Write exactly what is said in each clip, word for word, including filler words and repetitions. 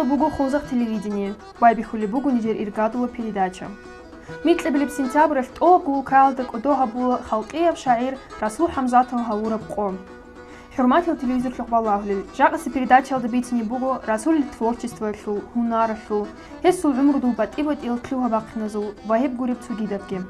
Буго Хозахъ телевидение, байбихьулеб буго нижер иргадула передача. Микьабилеб сентябралъ тӀолабго улкаялда кӀодо гьабула халкъияб шагӀир Расул ХӀамзатов гьавураб къо. ХӀурматиял телевизорлъухъ балагьулел, жакъасеб передачаялда бицине буго Расулил творчествоялъул, гьунаралъул, гьесул гӀумрудул батӀи-батӀиял лъугьа-бахъиназул ва гьеб гуреб цогидабги.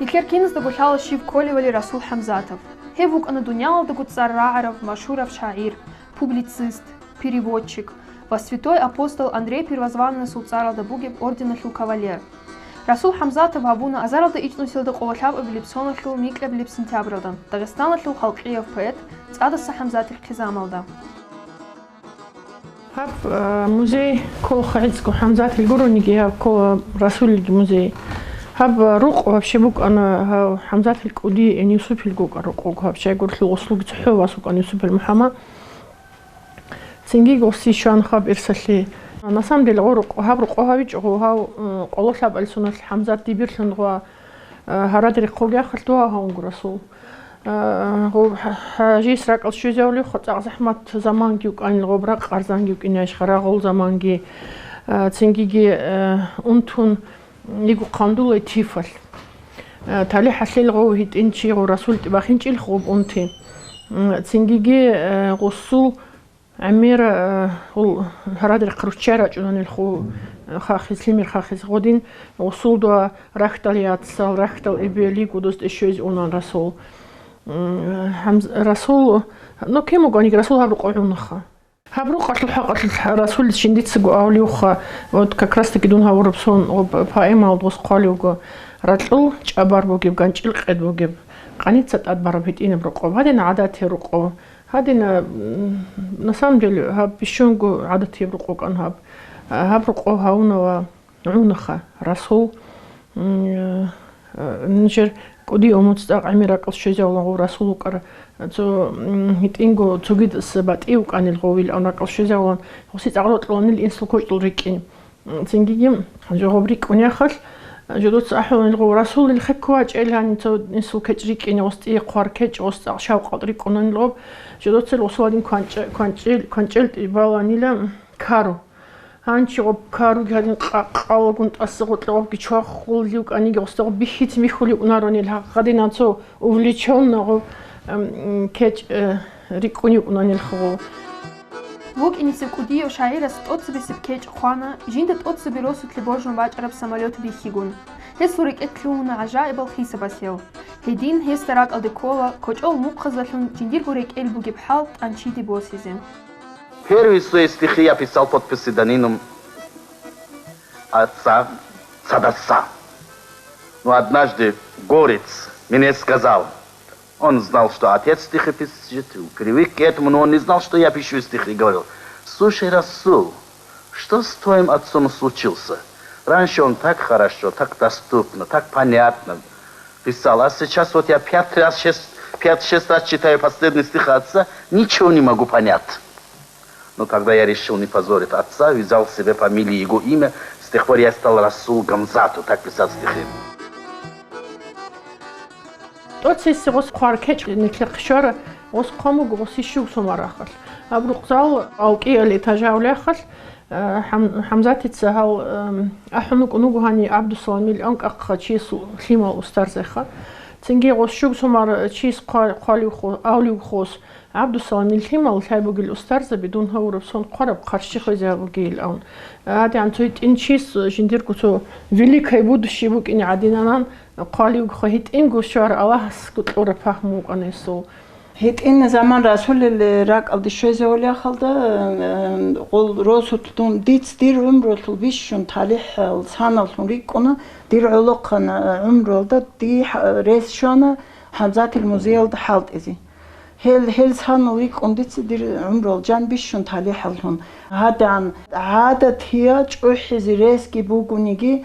Нилъер киназдаго лъала щив кколевали Расул ХӀамзатов. Гьев вукӀана дуниялалдаго цӀар рагӀарав машгьурав шагӀир, публицист, переводчик ва святой апостол Андрей Первозваннасул цӀаралда бугеб орденалъул кавалер. Расул ХӀамзатов гьавуна азаралда ичӀнусиялда къоло лъабабилеб соналъул микьабилеб сентябралда Дагъистаналъул халкъияв поэт ЦӀадаса ХӀамзатил хъизамалда. Гьаб, э, музей ккола гӀицӀго ХӀамзатил гурониги, гьаб ккола Расулилги музей. Гьаб, э, рукъ вообще букӀана, гьав ХӀамзатил кӀуди Эни Юсупил гукӀа рукъ вуго гьаб, щайгурелъул гъуслуги цохӀо вас вукӀана Юсупил МухӀаммад. Цинги гъуси щван хаб ирсалъе. На самом деле, гъо рукъ-, гьаб рукъо гьавичӀого, гьав, э, къоло лъабал соналъ ХӀамзат дибирлъун гъва, э, гьарад рехъоги ахалъ дугьа гьавунгу Расул. Э, гъо хӀа-, хӀажис ракӀал щвезавлихъ, цӀакъ захӀмат заманги вукӀанил гъоб, ракъ арзанги вукӀинаищха, рагъул заманги, э, цингиги, э, унтун, Йиго хъандулай тифалъ. Э, талихӀалъил гъов гьитӀин чи гъов Расул тӀибахинчӀил гъоб унти. М, цингиги, э, гъусул гӀемера, э, гъул гьарадерхъ руччай рачӀунанил ху, э, хахиз, лъимер хахиз гъодин, гъусулда рахьдал яцал, рахьдал эбел йиго дос тӀе щвез унан Расул. М, гьамз-, Расул, ну, кин бугониги Расул гьаб рукъо гӀунаха. Гьаб рукъалъул хӀакъалъулъ Расулица жиндицаго авлиухъа, вот как раз таки дун гьавураб сон ва п-, поэмаялда гъос хъвалевго, ракьул чӀабар бугеб, ганчӀил къед бугеб, къаница тӀад бараб гьитӀинаб рукъо, гьадин гӀадатияб рукъо, гьадин, м, на самом деле, гьаб бищунго гӀадатияб рукъо кӀан гьаб. Гьаб рукъо гьавуна ва гӀунаха, Расул, м, э, нижер кӀуди умуц цӀакъ гӀемер ракӀал щвезавулан гъов Расул вукӀар, цо, м, гьитӀинго цогидаса батӀи вукӀанил гъовил ан ракӀал щвезавулан, гъуси цӀакъ рокьуланил инсул кочӀул рикӀкӀин. М, цингиги жо гъоб рикӀкӀунехалъ, жодоца ахӀуланил гъов Расул илхъе ккувачӀел гьанин цо инсул кечӀ рикӀкӀине, гъос цӀие хъвар кечӀ, гъос цӀакъ шавкъалд рикӀкӀунанил гъоб, жодоцел гъосуладин кванчӀе-, кванчӀел-, кванчӀел тӀибаланила кару. Гьанчи гъоб каруги гьадин къа-, къалагун тӀаса гъоркьа гъобги чвахулев кӀаниги гъосда гъоб бихьиц михьулев унаронел гьагъадинан цо увлечённо гъоб, ам, кечӀ, э, рикӀкӀунев унанелха гъо. ВукӀинецев кӀудияв шагӀирас тӀоцебесеб кечӀ хъвана, жинда тӀоцебе росулъе божун бачӀараб самолёт бихьигун. Гьесул рекӀелъ лъугьуна гӀажаибал хисабас гьев. Гьедин гьесда ракӀалде ккола, кочӀол мухъазалъун жиндирго рекӀел бугеб хӀал тӀанчиде босизе. Первые свои стихи я писал под псевдонимом отца Цадаса. Но однажды горец мне сказал, он знал, что отец стихи пишет, привык к этому, но он не знал, что я пишу стихи, говорил: «Слушай, Расул, что с твоим отцом случился? Раньше он так хорошо, так доступно, так понятно писал, а сейчас вот я пять раз, шесть, пять-шесть раз читаю последний стих отца, ничего не могу понять». Но тогда я решил не позорить отца, взял себе фамилию, его имя, с тех пор я стал Расул Гамзатов, так писать стихи. ТӀоцесси гъос хъвар кечӀ нилъехъ щвара, гъос хъван буго гъоси щуг сумарахъалъ. Абрукъзал алкӀиял этажавлахъалъ, э, Хам-, ХӀамзатица гьал, эм, ахӀун вукӀун вуго гьани ГӀабдусаламил анкӀахъа чиясул лъимал устарзеха. Цинги гъос щуг сумар чияс хъва-, хъвалив хо-, авлив хос, ГӀабдусаламил лъимал лъай бугел устарзаби дун гьавураб сон хъвараб хъарщи хвезе гьабугейилан. ГьадигӀан цо гьитӀин чияс жиндирго цо великое будущее букӀине гӀадинанан, хъвалив хо-, гьитӀинго щвар Аллагьасго кьураб пагьму вукӀана гьесул. ГьитӀин заман Расулил ракӀалде щвезавулиахалда, э, гъол росулъ дун, диц дир гӀумрулъул бищун талихӀал саналлъун рикӀкӀуна, дир гӀолохъан, э, гӀумруялда дие хӀа-, рес щвана ХӀамзатил музеялда хӀалтӀизе. Гьел, гьел санал рикӀкӀун дица дир гӀумруялъ жан бищун талихӀаллъун. ГьадигӀан гӀадатиял чӀухӀизе ресги бугониги,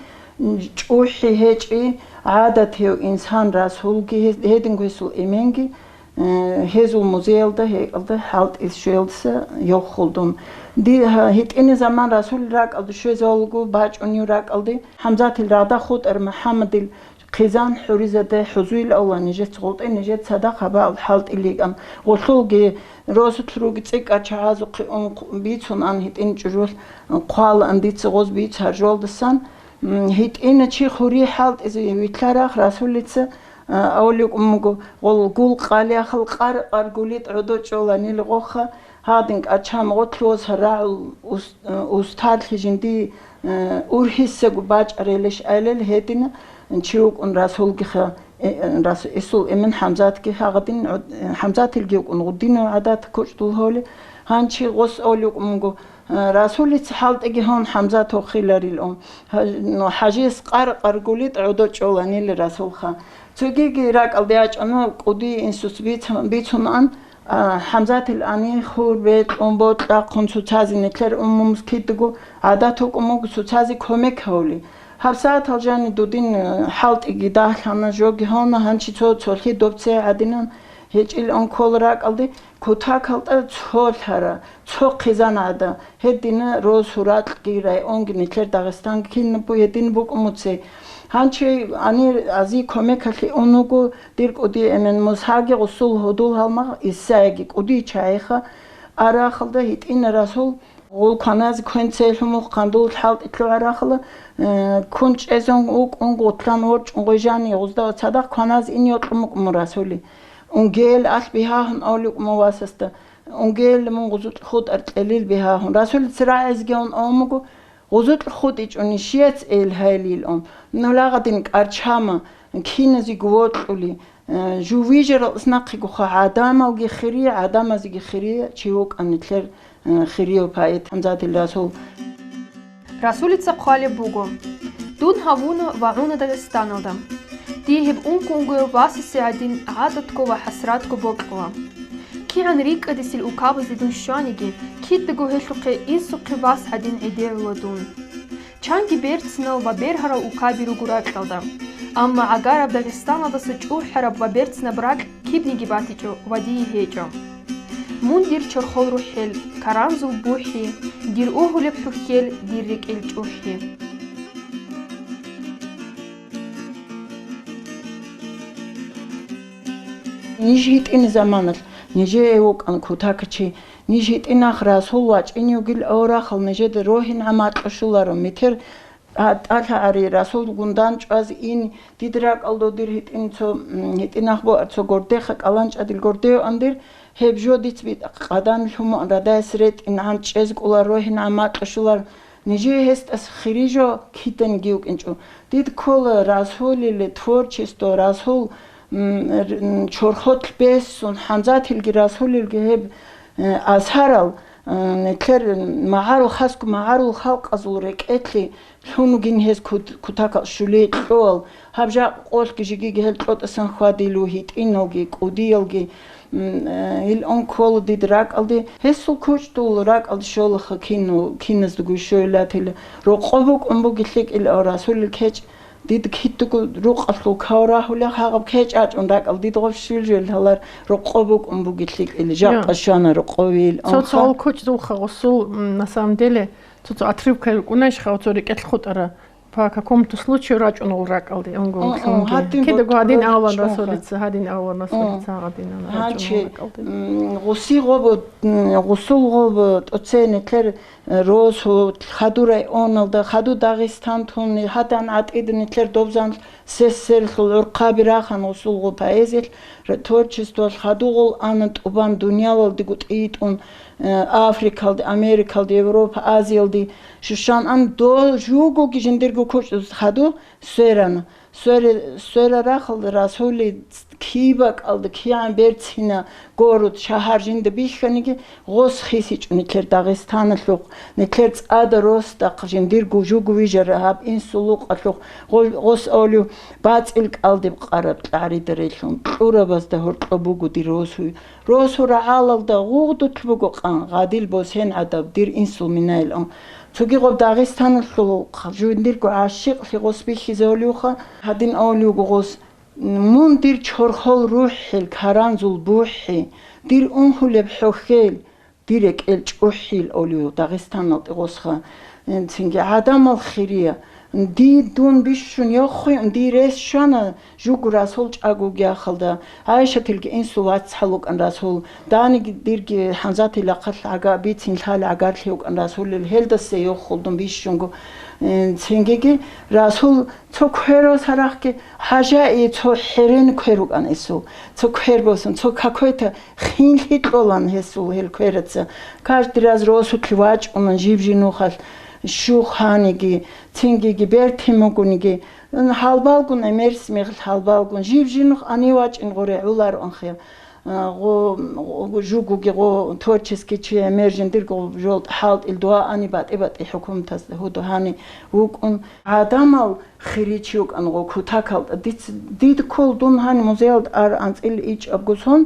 чӀухӀи гьечӀи, гӀадатияв инсан Расулги, гьез-, гьединго гьесул эменги, э, гьезул музеялда гьекъалда хӀалтӀизе щвеялдаса йохулдун. Ди-, гьа-, гьитӀине заман Расул ракӀалде щвезавулго бачӀунев ракӀалде, ХӀамзатил рагъда хутӀар МухӀаммадил Хъизан хӀуризаде хӀузуйил авла нижеца гъултӀе, нижеца цадахъ гьабал хӀалтӀиликӀан. Гъулъулги розулъ руги цӀикӀкӀар чагӀазухъе ун хъу-, бицун ан гьитӀин чӀужулъ хъвалаан дица гъоз бицар жолдасан. М, гьитӀина чи хури хӀалтӀизе вилълъарах Расулица, а, авликӀун буго, гъол гул къалияхал къар-къар гулитӀ гӀодо чӀоланил гъоха, гьадин кӀачам гъотлъуз гьарагӀул ус-, устарлъи жинди, э, ургьисаго бачӀарелищ айилел гьедина, чи вукӀун Расулгиха, э, э, Рас-, Исул эмен ХӀамзатги гьагъадин гӀуд-, э, ХӀамзатилги вукӀун гъудинав гӀадат кучӀдул гьоли, гьанчи гъос авликӀун буго, Э, Расулица хӀалтӀиги гьун ХӀамзат вохиларилан. Гьа-, ну, ХӀажияс къар-къаргулитӀ гӀодо чӀоланили Расулха. Цогиги ракӀалде ячӀана кӀуди инсуц биц-, бицунан, а, ХӀамзатил ани хур бекьун бокьахъун цоцазе нилъер умумус кидаго гӀадат вукӀун буго цоцазе кумек гьавли. ГьабсагӀатал жани дудин, э, хӀалтӀиги дагьлъана, жоги гьавна, гьанчи цо цолъи доб цей гӀадинан гьечӀил ун ккола ракӀалде. Кутакалда цо лъара, цо хъизан гӀада, гьедина роз гьуракьги районги нилъер Дагъистанги кинабго гьедин букӀун муцей. Гьанчи гьанир ази кумекалъе ун вуго дир кӀуди эмен Мусаги гъусул гьудул гьалмагъ Исаиги кӀуди чагӀиха арахалда гьитӀина Расул гъул кваназе квен цей лъумухъ хъандул хӀалтӀи лъугӀарахала, э, ккун чӀезун вукӀун гъутлъан ворчӀун гъой жани гъузда цадахъ кваназе ин йокьун букӀун Расули. Унгел алъ бигьагьун авлукӀ мун васасда, унгел мун гъузукь хутӀар кьелил бигьагьун. Расулица рагӀизеги гьун авмуго, гъузукь хутӀичӀони щияц эл гьайилилан. Нулагъадин кӀарчама, киназего вокьули, э, жу вижарал иснахъего ха гӀадамалги хири, гӀадамазеги хири чи вукӀан нилъер, э, хирияв поэт ХӀамзатил Расул. Расулица хъвалеб буго: «Дун гьавуна ва гӀуна Дагъистаналда. Дие гьеб унго-унгояв васасе гӀадин гӀадатго ва хӀасратго бокьула. КигӀан рикӀкӀадисел улкабазде дун щваниги, кидаго гьелъухъе инсухъе вас гӀадин гӀедегӀула дун. Чанги берцинал ва бергьарал улкаби руго ракьалда. Амма гӀагараб Дагъистаналдаса чӀухӀараб ва берцинаб ракь кибниги батичӀо ва дие гьечӀо. Мун дир чорхол рухӀел, каранзул бухӀи, дир угьулеб хӀухьел, дир рекӀел чӀухӀи». Ниж гьитӀин заманалъ, нижее вукӀан кутакачи, ниж гьитӀинах Расул вачӀин югил аварахал нижеда рогьин гӀамакьу щуларо, метер А, тӀалъа гӀари, Расулгун данчӀваз ин, дид ракӀалда дир гьитӀин цо, м, гьитӀинахъ буар цо гордеха кӀаланчӀадил гордев андир, гьеб жо диц битӀахъ къадан лъумуан радайс ретӀин гӀан чӀез кӀулар рогьин гӀамакьу щулар, нижее гьесдас хири жо киданги вукӀинчӀо. Дид ккола Расулиле творчество, Расул, м, р-, м, чорхолъ бессун, ХӀамзатилги Расулилги гьеб, э, асарал, э, нилъер магӀарул, хасго магӀарул халкъазул рекӀелъе Лъун вугин гьез кут-, кутакал щулей кьоал, гьаб жакъа къолъги жигиги гьел кьотӀасан хьвадил вугьитӀиналги, кӀудиялги, м, э, ил он ккола дид ракӀалде. Гьесул кучӀдул ракӀалде щолаха кину-, киназдаго щойлатила. Рокъо букӀун буги лъикӀил ав Расулил кечӀ, дид кидаго рукъалъул кав рагьулех гьагъаб кечӀ гьачӀун ракӀал дид гъоб щвел жел гьалар рокъо букӀун буги лъикӀил. Жакъа Я. Щвана рокъовил Цо-цо онха. Ул кучӀдулха гъусул, м, на самом деле, цо-цо отрывка рукӀунайищха, цо рекӀелъ хутӀара. По какому-то случаю рачӀунгъул ракӀалде, унгъул О, о, лъунги. Гьадин Кидаго гьадин бутӀрулъ авлан чӀунха. Расулица, гьадин авлан О, Расулица, гьадин авлан гьанчи, рачӀунгъул ракӀалде. М, гъуси гъобу, м, гъусул гъобу тӀоцей нилъер, э, Росу, хаду районалда, хаду Дагъистан тунни, гьадан гӀатӀида нилъер добзан сес-серлъул гӀурхъаби рахан гъусул гъо поэзиялъ, р-, творчествоялъ хадугъул ана тӀубан дуниялалдего тӀитӀун, э, Африкалде, Америкалде, Европа, Азиялде, Шушан ан дол жугоги жиндирго кучӀдуз хаду сверана. Свери-, свера рахъал Расули кибакӀалда кигӀан берцина город, шагьар жинда бихьаниги, гъос хисичӀо нилъер Дагъистаналъухъ, нилъер цӀада росдахъ жиндирго жуго вижара гьаб инсулукъалъухъ, гъо-, гъос авлив бацӀил кӀалдиб къараб кьагӀрида релълъун, кьурабазда гьоркьоб буго дир росуй. Росу рагӀалалда гъугъдулъ буго къан, гъадил босен гӀадаб, дир инсул минайилан. Цоги гъоб Дагъистаналъул жиндирго гӀащикълъи гъос бихьизавулевха, гьадин авулев вуго гъос: «Мун дир чорхол рухӀел, каранзул бухӀи, дир унгьулеб хӀухьел, дир рекӀел чӀухӀил», — авулев Дагъистаналде гъосха. Цинги гӀадамал хирия, Дие дун бищун йоххуй, дие рес щвана жугу Расул чӀаго вугеб мехалда. ГӀайшатилги инсул вацгӀал вукӀана Расул. Даниги дирги ХӀамзатил рахъалъ гӀага-, бицин лъалеб гӀагарлъи вукӀана Расулил. Гьелдаса йоххул дун бищунго. Э, цингиги Расул цо квер росарахъги, хӀажаи цо хӀерен квер вукӀана гьесул. Цо квер босун, цо какой-то хинлъи кьолан гьесул гьел квераца. Каждый раз росулъе вачӀунан жиб-жинухъалъ щух гьаниги, цингиги бертин бугониги, гьалбалгун, гӀемерисеб мехалъ гьалбалгун, жиб-жинухъ ани вачӀин гъоре гӀолароанха. А, гъо, гъо, жугоги гъо творческий чи гӀемер жиндирго жолда хӀалтӀил дуа ани батӀи-батӀи хӀукуматазда гьудухъани вукӀун. ГӀадамал хири чи вукӀан гъо кутакалда. Диц-, дид ккол дун гьани музеялда ар анцӀила ичӀабго сон,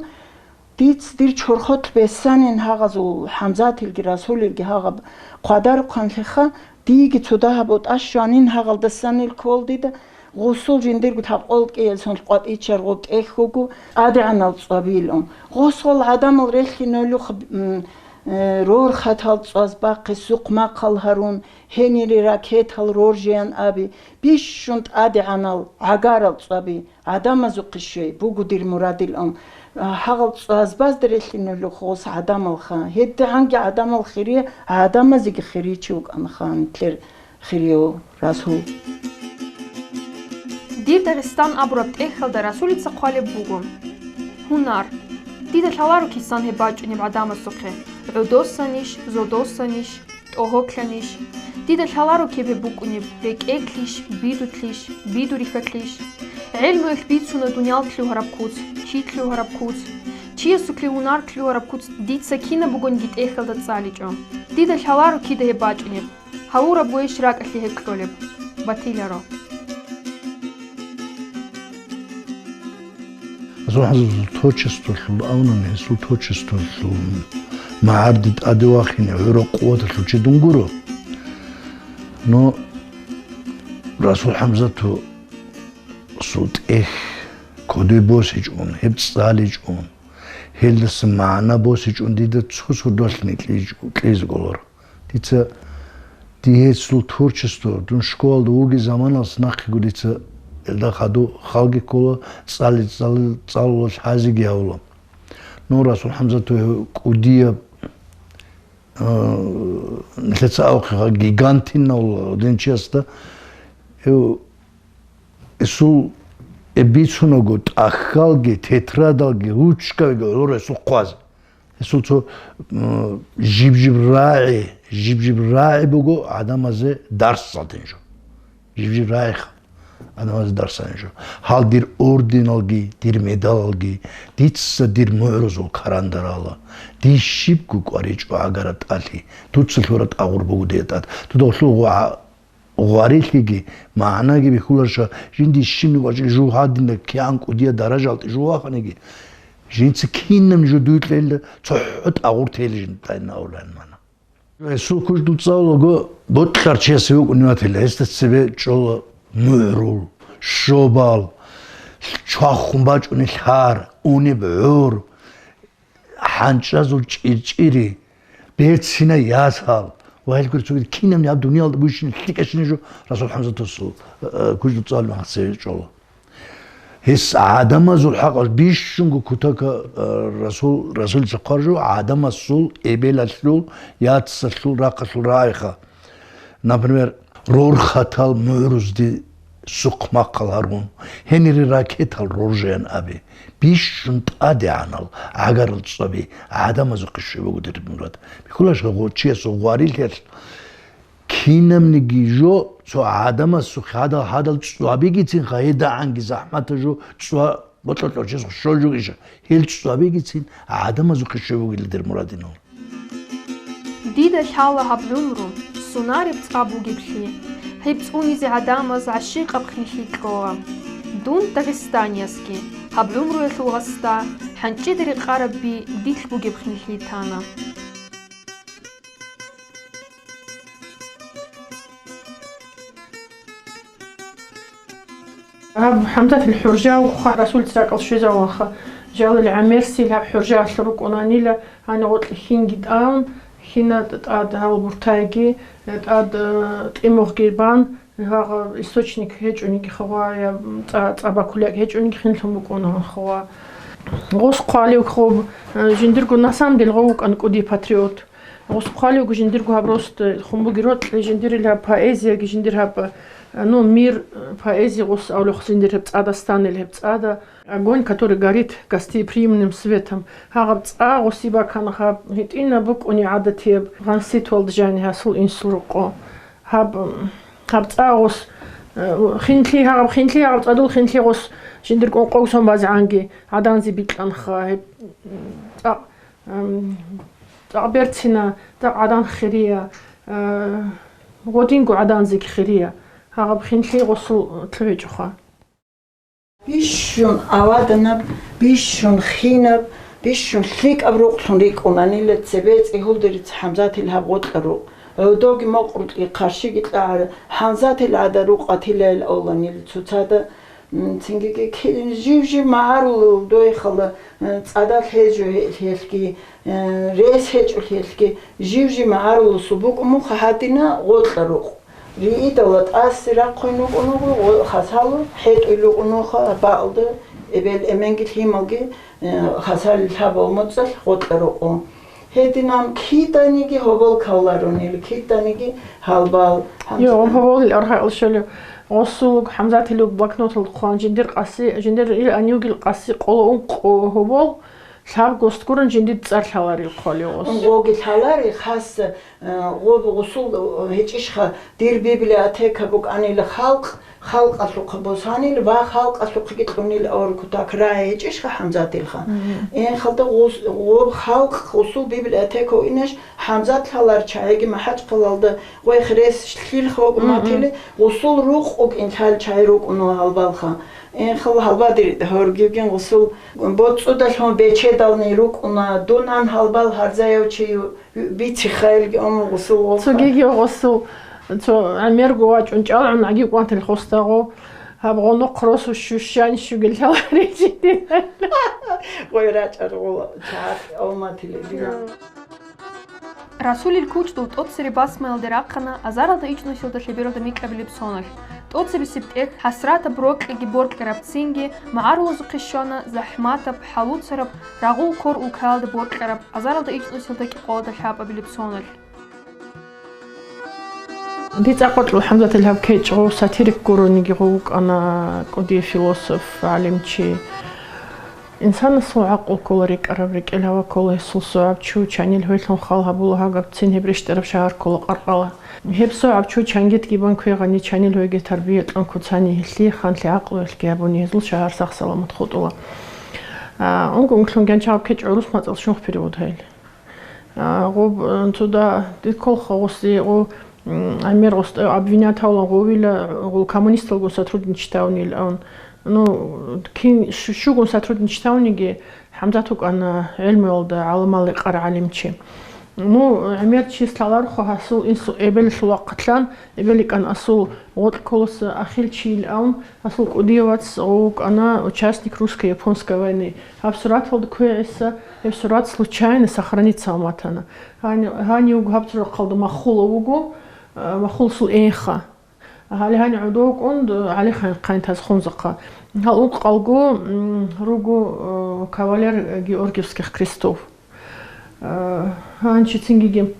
диц дир чорхолъ бесанин гьагъазул ХӀамзатилги Расулилги гьагъаб хъвадарухъанлъиха, диеги цо дагьаб ботӀа щванин гьагъалдасанил ккол дида, гъусул жиндирго лъабкъоялда кӀиялъун къватӀичар гъоб тӀехь буго, тӀадегӀанал цӀвабилун. Гъосул гӀадамал релълъинуллъухъ, м, э, рорхатал цӀваз бахъи, сухъмахъал гьарун, гьенире ракетал роржеян аби, бищун тӀадегӀанал гӀагарал цӀваби. ГӀадамазухъе щвей, буго дир мурадилан. Гьагъал цӀвазбазда релълъинуллъухъ гъос гӀадамалха. ГьедигӀанги гӀадамал хири, гӀадамазеги хири чи вукӀанха нилъер хирияв Расул. Дир Дагъистан абураб тӀехьалда Расулица хъвалеб буго: «Гьунар. Дида лъаларо кисан гьеб бачӀунеб гӀадамасухъе, гӀодосанищ, зодосанищ, тӀогьоклъанищ. Дида лъаларо кибе букӀунеб, рекӀелъищ, бидулъищ, бидурихьалъищ. ГӀелмуялъ бицуна дуниял лъугьараб куц, чи лъугьараб куц, чиясухъе гьунар лъугьараб куц дица кинаб бугониги тӀехьалда цӀаличӀо. Дида лъаларо кида гьеб бачӀунеб, гьавураб гойищ ракӀалъе гьеб кьолеб?» Батиларо. Гьезул творчестволъул, абунани гьесул творчестволъул магӀарди тӀаде вахине гӀураб къуваталъул чи дун гуро. Но Расул ХӀамзатасул тӀехь кодобе босичӀун, гьеб цӀаличӀун, гьелдаса магӀна босичӀун дида цо сордоялъ кьиж-, кьезе кӀоларо. Дица, дие гьесул творчество, дун школалда вугеб заманалъ нахъего дица гьелда хадув халги ккола, цӀали-, цӀали-, цӀалула, лъазеги гьавула. Ну, Расул ХӀамзатов кӀудияб, а, нилъеца абухъе гьа, гигантин гьавула гьединчиясда. Гьев Гьесул бицунаго тӀахьалги, тетрадалги, ручкаялги гӀоло гьесул хъвазе. Гьесул цо, м, жиб-жиб рагӀи, жиб-жиб рагӀи буго гӀадамазе дарс гьабин жо. Жиб-жиб рагӀиха гӀадамазе дарс гьабин жо. Гьал дир орденалги, дир медалалги, дица дир мугӀрузул карандарала. Дие щибго кӀваричӀо гӀагараб тӀалъи, дуца лъураб тӀагъур буго дие тӀад. Дуда гьелъул гъа-, гъварилъиги, магӀнаги бихьуларищха, жинди щиб нугӀажил жугьадинда кигӀан кӀудияб даражалде жугьа ваханиги, жинца кинаб жо дуе кьейилда цохӀо тӀагъур тейилищ жинда тӀадин абулеб мана. Гьесул кучӀдул цӀалулаго бокьарав чиясе вукӀунев ватила, гьесда цебе чӀола мугӀрул, щобал, чвахун бачӀунеб лъар, унеб гӀор, хӀанчӀазул чӀирчӀири, берцинай ясал ва гьел гури цогидал кинабниги гьаб дуниялда бугебщинаб лъикӀабщинаб жо Расул ХӀамзатасул, э, кучӀдул цӀалулаго гьесда цебе чӀола. Гьес гӀадамазул хӀакъалъулъ бищунго кутакаб, э, Расул, Расулица хъвараб жо гӀадамасул эбелалъул, яцалъул, рахъалъул рагӀиха. Например, рорхатал мугӀрузде сухъмахъал гьарун, гьенире ракетал роржеян абе, бищун тӀадегӀанал гӀагарал цӀваби гӀадамазухъе щвей буго дир мурад. Бихьуларищха гъо-, чиясул гъварилъиялъ кинабниги жо цо гӀадамасухъе гьадал, гьадал цӀвабигицинха, гьедигӀанги захӀматаб жо цӀва бокьарав чиясухъе щолеб жо иша, гьел цӀвабигицин гӀадамазухъе щвей бугила дир мурадинал. Дида лъала гьаб гӀумру, сунареб цӀа бугеблъи, гьеб цӀунизе гӀадамаз гӀащикъаб хинлъи кьола. Дун, дагъистаниясги, гьаб гӀумруялъул гъасда хӀанчӀида рекъараб би дилъ бугеб хинлъи тана. Гьаб ХӀамзатил хӀуржав хъа-, Расулица ракӀалде щвезаваха. Жалил гӀемерисел гьаб хӀуржаялъ рукӀунанила, гьанив гъоркье хинги тӀан, хина тӀад гьал буртайги, тӀад, э, тӀимугъги бан, Гьагъа источник гьечӀониги хава, я цӀа-, цӀа бакулеб гьечӀониги хинлъун букӀуна хава. Гъос хъвалев хъуб, э, жиндирго на самом деле гъов вукӀан кӀуди патриот. Гъос хъвалевго жиндирго гьаб рост, э, хун буги рокьи, жиндирил гьаб поэзияги, жиндир гьаб, э, ну, мир, э, поэзия гъос авлухъ жиндир гьеб цӀадас танил гьеб цӀада. Огонь, который горит гостеприимным светом. Гьагъаб цӀа гъосиб бакана гьаб гьитӀинаб букӀуни гӀадатияб гъанситвалда жани гьасул инсул рокъо. Гьаб, гьаб цӀа гъос, э, хинлъи, гьагъаб хинлъи, гьагъаб цӀадул хинлъи гъос жиндир кӀункъогсон базегӀанги гӀаданзе бикьанха. Гьеб, м, цӀакъ, м, цӀакъ берцина, цӀакъ гӀадан хирия, э, гъодинго гӀаданзеги хирия. Гьагъаб хинлъи гъосул лъугӀичӀоха. Бищун аваданаб, бищун хинаб, бищун лъикӀаб рукълъун рикӀкӀунанила цебе цӀигьулдерица ХӀамзатил гьаб гъоркьа рукъ. ГӀодоги мокьрукьги къарщиги кьагӀара, ХӀамзатил гӀадан рукъ атилайил авланила цоцазда, м, цингиги ки-, жив-жив магӀарулел дойхала, м, цӀадал гьечӀо гьелъги, м, рес гьечӀо гьелъги, жив-жив магӀарулесул букӀун муха гьадина гъоркьа рукъ. Риидала тӀасе рахъун рукӀуного, гъо-, хасало хӀетӀуй рукӀуноха бакӀалда, эбел-эменги лъималги, э, хасалил лъабал моцӀалъ гъоркьа рукъу. Гьединан киданиги гьобол кколарунел, киданиги гьалбал. Йо, гьоболил архӀа ил щолев. Гъосулуг ХӀамзатилуг блокнотал хъван, жиндир къаси, жиндир ил анюгил къаси къоло ункъо гьобол, лъаб гост гурун жиндир цӀар лъаларил хъвалев гъос. Ункъоги лъалари хас Э, гъоб гъусул, э, гьечӀищха, дир библиотека букӀанила халкъ, халкъалъухъа босанил ва халкъалъухъеги кьунил авар кутак рагӀи гьечӀищха ХӀамзатилха? Мгм. Энхалда гъус-, гъоб халкъ гъусул библиотека инеш ХӀамзат лъалар чагӀиги МахӀачхъалалда гъойх рес лъилха вакӀун ватили, гъусул рукъ вукӀин лъал чагӀи рукӀуна гьалбалха. Энхал гьалбадир гьоргивгин гъусул боцӀудалъун бечедални рукӀуна, дунан гьалбал гьарзаяв чи ю-, Бицихъайилги ун гъусул гъолха. Цогиги гъусул, цо гӀемерго вачӀун чӀалгӀун гӀаги кӀвантил хостагъо, гьаб гъонухъ росу щущан щугелъала речидин. Гъой рачӀар гъола чагӀат алматилебила. Расулил кучӀдул тӀоцере басмаялде рахъана азаралда ичӀнусиялда лъебералда микьабилеб соналъ. ТӀоцебесеб тӀехь, хӀасратаб рокьиги боркьараб цинги, магӀарулазухъе щвана захӀматаб, хӀалуцараб, рагъул ккор улкаялда боркьараб, азаралда ичӀнусиялда кӀикъоялда лъабабилеб соналъ. Дир цӀакъ вокьул ХӀамзатил гьаб кечӀ гъов сатирик гурониги гъов вукӀана, кӀудияв философ, гӀалимчи. Инсанасул гӀакълу ккола рекӀараб, рекӀел гьава ккола гьесул согӀаб чу, чанил гьойлъун хал гьабула гьагабцин гьеб рещтӀараб шагьар ккола Къаркъала. Гьеб согӀаб чу чангитги бан квегъани, чанил гьойги тарбия кьун куцани гьелъие ханлъи гӀакълуялъги гьабуни гьезул шагьар сах-саламат хутӀула. А, ункъ-ункълъун гьанчагӀаб кечӀ гӀурус мацӀал щунх перевод гьайли. А, гъоб, э, цо да дир кколха гъуси, гъо, м, гӀемер гъос, э, обвинять гьавлан гъовила, гъол коммунисталгун сотрудничать гьавнил ан. Ну, кин щу-, щугун сотрудничать гьавниги, ХӀамзат вукӀана гӀелмуялда гӀаламал рекъар гӀалимчи. Ну, гӀемер чис лъаларухъа гьасул инсу эбелалъул вахъалъан, эбел йикӀан асул гъоркь кколаса ахил чийил авун, асул кӀудияв вац гъов вукӀана участник русско-японской войны. Гьаб сураталда кквей гӀиса, гьеб сурат случайно сохраниться гьаматана. Гьани-, гьанив гьаб цо рахъалда махула вуго, а, махуласул энха. Гьале гьанив гӀодов вукӀун, ГӀалихъан хъанитаз хунзахъа. Гьал ункъалго, м, руго, э, кавалер Георгиевских крестов. Э, гьанчи цингиги.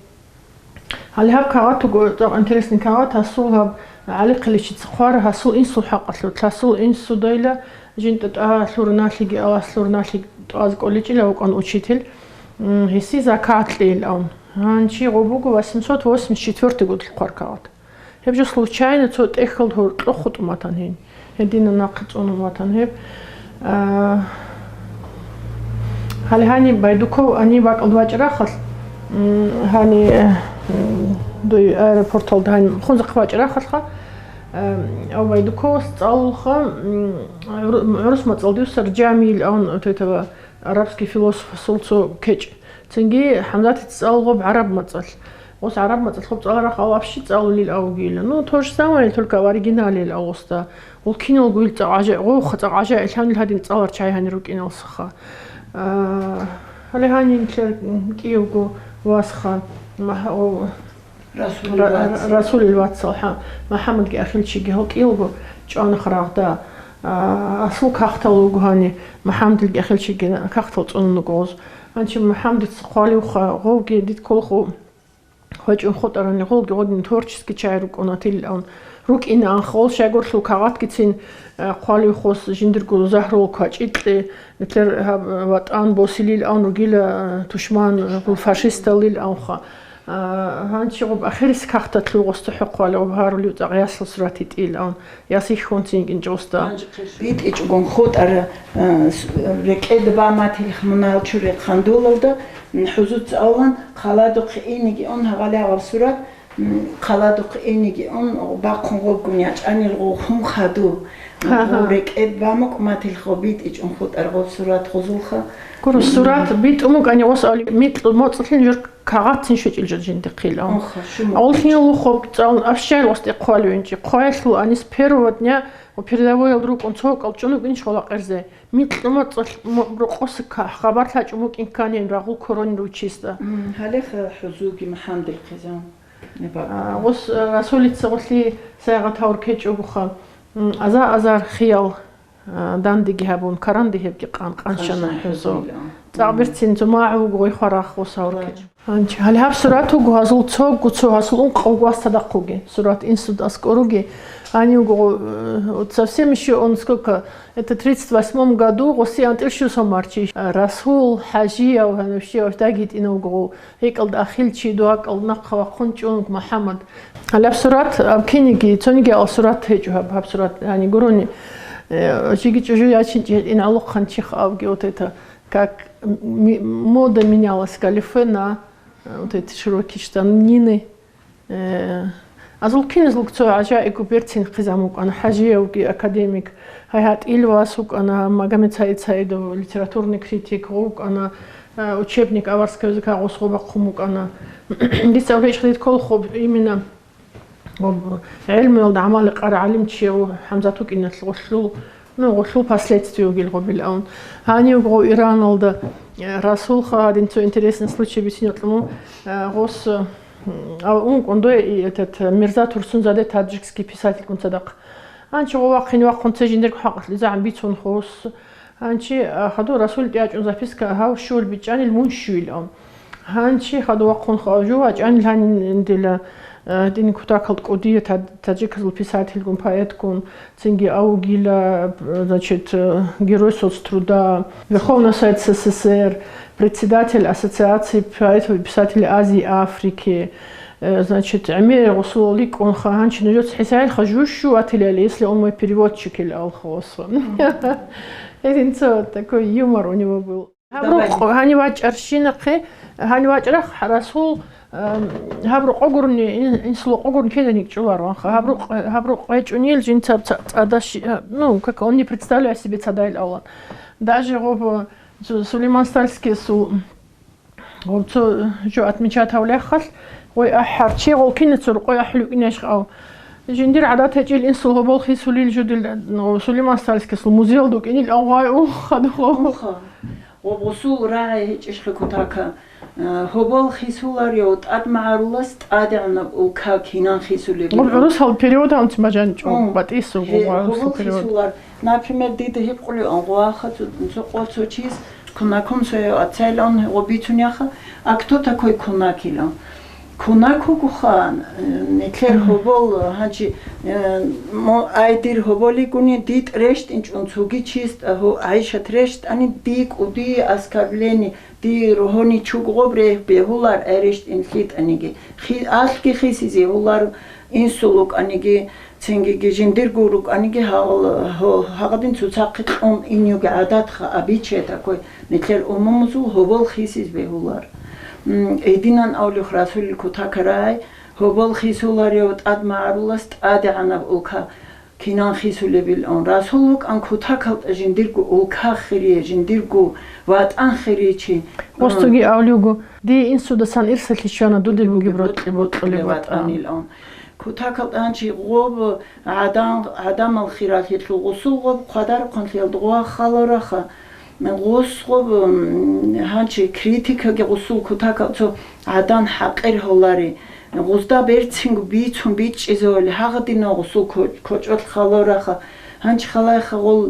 Гьале гьаб кагъат вуго, цӀакъ интересный кагъат, асул гьаб ГӀалихъиличица хъвар, асул инсул хӀакъалъулъ, асул инсудайла жинтӀа тӀа лъур налъиги, алас лъур налъи тӀаз кӀоличӀила вукӀан учитель, м, гьесие закагӀат кьейил авун. Гьанчи гъо буго восемьсот восемьдесят четвёртый годалъ хъвар кагъат. Гьеб жо случайно цо тӀехьалда гьоркьо хутӀун ватан гьеб. Гьединан нахъе цӀунун ватан гьеб. А, гьале гьани Байдуков ани бакӀалда вачӀарахъалъ, м, гьани, э, м, дуй аэропорталда гьани хунзахъ вачӀарахъалъха, э, ав Байдуковас цӀалулха, м, гӀур-, гӀурус мацӀалдив Сарджамиил авун, вот этого арабский философ, асул цо кечӀ. Цинги ХӀамзатица цӀалулеб гӀараб мацӀалъ. Гъос гӀараб мацӀалъ гъоб цӀаларахъ ав вообще цӀалулел авгийилан. Ну, то же самое, только в оригинале ил авгъоста. Гъол киналго ил цӀакъ гӀажа-, гъовха цӀакъ гӀажаиблъанил гьадин цӀалар чай гьанир рукӀиналсаха. А, гьале гьанин кье-, кӀиявго васха, мах-, о, Расулил Ра-, вацал. Расулил вацал, хӀа, МухӀаммадги ахилчиги гьал кӀиялго чӀвана рагъда. А, асул кагътал вуго гьани, МухӀаммадилги ахилчиги кагътал цӀунун вуго гъоз. Гьанчи МухӀаммадица хъвалевха, гъовги дид кколху гьечӀун хутӀарани, гъолги гъодин творческий чагӀи рукӀуна тилилан. РукӀинаанха гъол щайгурлъул кагъатгицин, а, хъвалевхос жиндирго загьрул квачӀикье, нилъер гьаб ВатӀан босилилан ругила, а, тушман, а, фашисталиланха. А, гьанчи гъуб ахирис кагъталъул гъосда хӀухъ вали гъуб гьарулев цӀакъ ясал сурат гьитӀилан, яс ихьунцин кӀинчӀосда. БитӀичӀогун хутӀара, а, с-, рекӀеда ба матилха мунагьал чуре хъандулалда, м, хӀузуца авлан, халадухъе инеги ун гьагъалягъаб сурат, м, халадухъе инеги ун бахъун гъобгун ячӀанил гъу хун хаду. Гъу рекӀед ба мукӀ матилха битӀичӀун хутӀар гъоб сурат гъузулха. Гуро, сурат битӀун мукӀани гъос али микьу моцӀлъин жур кагъатцин щвечӀил жо жиндихъилан. Оха, шумукъ. Авлхин лухъуб цӀалун абщайил гъосде хъвалевинчи. Хъваялъул анис первого дня ва передовоял рукӀун цо кӀал чӀунугинч гъола къерзе. Микьу моцӀалъ мо-, рокъоса ка-, хабар лъачӀун букӀин кканин рагъул коронин руччисда. М, гьалеха хӀузуги МухӀаммадил хъизан. А, гъос, а, Расулица гъолъи сайгъат гьавур кечӀогоха. М, аза-азар хиял, а, дандеги гьабун, каранде гьебги къан-, къанщана хӀузу. ЦӀакъ берцин цо магӀу вуго гъой хварахъ гъос гьавур кечӀо. Гьанчи, гьале гьаб сурат вуго гьазул цогу цо, гьазул ункъавго вас цадахъ вуги. Сурат институт аскӀоруги. Гьанивго, э, вот совсем ещё он сколько, это тридцать восьмом году гъоси антӀил щусал марчи. Расул, ХӀажияв, гьанив щивав дагьитӀинавго гъов. ГьекӀалда ахил чи дугьакӀал нахъа вахъун чӀун МухӀаммад. Гьалаб сурат, аб киниги, цониги ал сурат гьечӀо гьаб, гьаб сурат, гьани гурони, э, жиги чӀужу ячинчӀи гьетӀин гӀалухъан чихъ абги, вот это, как ми-, мода менялась, галифе на, э, вот эти широкие штанины. Э, азул киназулг цо гӀажаибго берцин хъизан вукӀана, ХӀажиявги академик, гьай гьатӀил вас вукӀана, Магомед СагӀид СагӀидов, литературный критик, гъов вукӀана, э, учебник аварского языка гъос гъо бахъун букӀана. Дица гьечӀ хъалид кколхъуб именно гъоб гӀелмуялда гӀамали къара гӀалимчияв ХӀамзат вукӀиналъ гъолъул, ну, гъолъул последствия вугил гъобилаун. Гьанив гъов Ираналда, э, Расулха гьадин цо интересный случай бицин гьатӀуму, э, гъос, э, а, ункъун дой и этот, э, Мирза Турсунзаде, таджикский писательгун цадахъ. Анчи гъов вахъин вахъун цо жиндирго хӀакъалъизагӀан бицун хос. Гьанчи, а, хадур Расул тӀячӀун записка гьав щур бичӀчӀанил мун щуил ам. Гьанчи хадур вахъун хав жо вачӀанил гьанин дила, а, дин кутакал кӀудия тад-, таджиказул писательгун, поэткун, цинги авгила, значит, э, Герой соцтруда, Верховный Совет СССР, председатель Ассоциации поэтов и писателей Азии и Африки, Э, значит, гӀемер гъусул ликӀун ха-, гьанчи нужеца хӀисайилха жущу ватилали, если он мой переводчик или алхуосун. Гьединца вот такой юмор у него был. Гьаб рукъ, гьани вачӀарщинахъе, гьани вачӀарах Расул, эм, гьаб рукъ гурни, ин-, инсул рукъ гурни кеданик чӀуларуанха. Гьаб рукъ, гьаб рукъ гьечӀунил жинца ца-, цӀадаш, э, ну, как он не представляет себе цадайил авлан. Даже гъоб, э, Су-, Сулейман Стальскийсул Гъоб цо жо отмечать гьавлехалъ, гъой ахӀарчи, гъол кинаца рукъой ахӀулев кӀинайищ ав. Жиндир гӀадат гьечӀил инсул гьобол хисулил жудил, ну, Сулейман Стальскийсул музеялда вукӀинил авгъай ух хадув. Уха. Гъоб гъусул рагӀи гьечӀищха кутака, э, гьобол хисуларев тӀад магӀарулас тӀадегӀанаб улка кинан хисулеб Гъоб бугеб? ГӀурусал перевод гьанцӀ мажанчӀо, Ун. батӀису Гье, гъоб гӀурусал гьобол перевод. Хисулар. Например, дида гьикъулев ан гъваха цо, цо къо цо чис, Кунакун цояв ацайилан гъо бицунеха, а кто такой Кунакилан? Кунак вугоха, э, нилъер гьобол, гьанчи, э, мо-, ай дир гьоболигуни, дитӀ рещтӀинчӀун цоги чис, гьо-, ГӀайшат рещтӀани, ди кӀуди оскорбление, ди рогьони чуг гъоб регь бегьулар, ай рещтӀин лъитӀаниги. Хи-, алъги хисизе гьулар, инсул вукӀаниги, Цинги жиндирго рукӀаниги гьал-, гьо-, гьагъадин цоцахъе кьун ин йоги гӀадатха, обычай такой, нилъер умумузул гьобол хисиз бегьулар. М, гьединан авлихъ Расулил кутакарай, гьобол хисуларев тӀад магӀарулас тӀадегӀанаб улка кинан хисулебилан. Расул вукӀан кутакалда жиндирго улка хирие, жиндирго ватӀан хирие чи. Гъосуги авлуго, дие инсудасан ирсалъи щвана дудил бугеб рокьи бокьулеб ватӀан. Кутакалда гьанчи гъоб гӀадан-, гӀадамал хиралъилъул гъусул гъоб хъвадарухъанлъиялда гъуа халараха. Гъус гъоб, м, гьанчи критикаги гъусул кутакал цо гӀадан хӀакъир гьолари. Гъузда берцинго бицун бичӀчӀизавали гьагъадинав гъусул ко-, кочӀолъ халораха. Гьанчи халайха гъул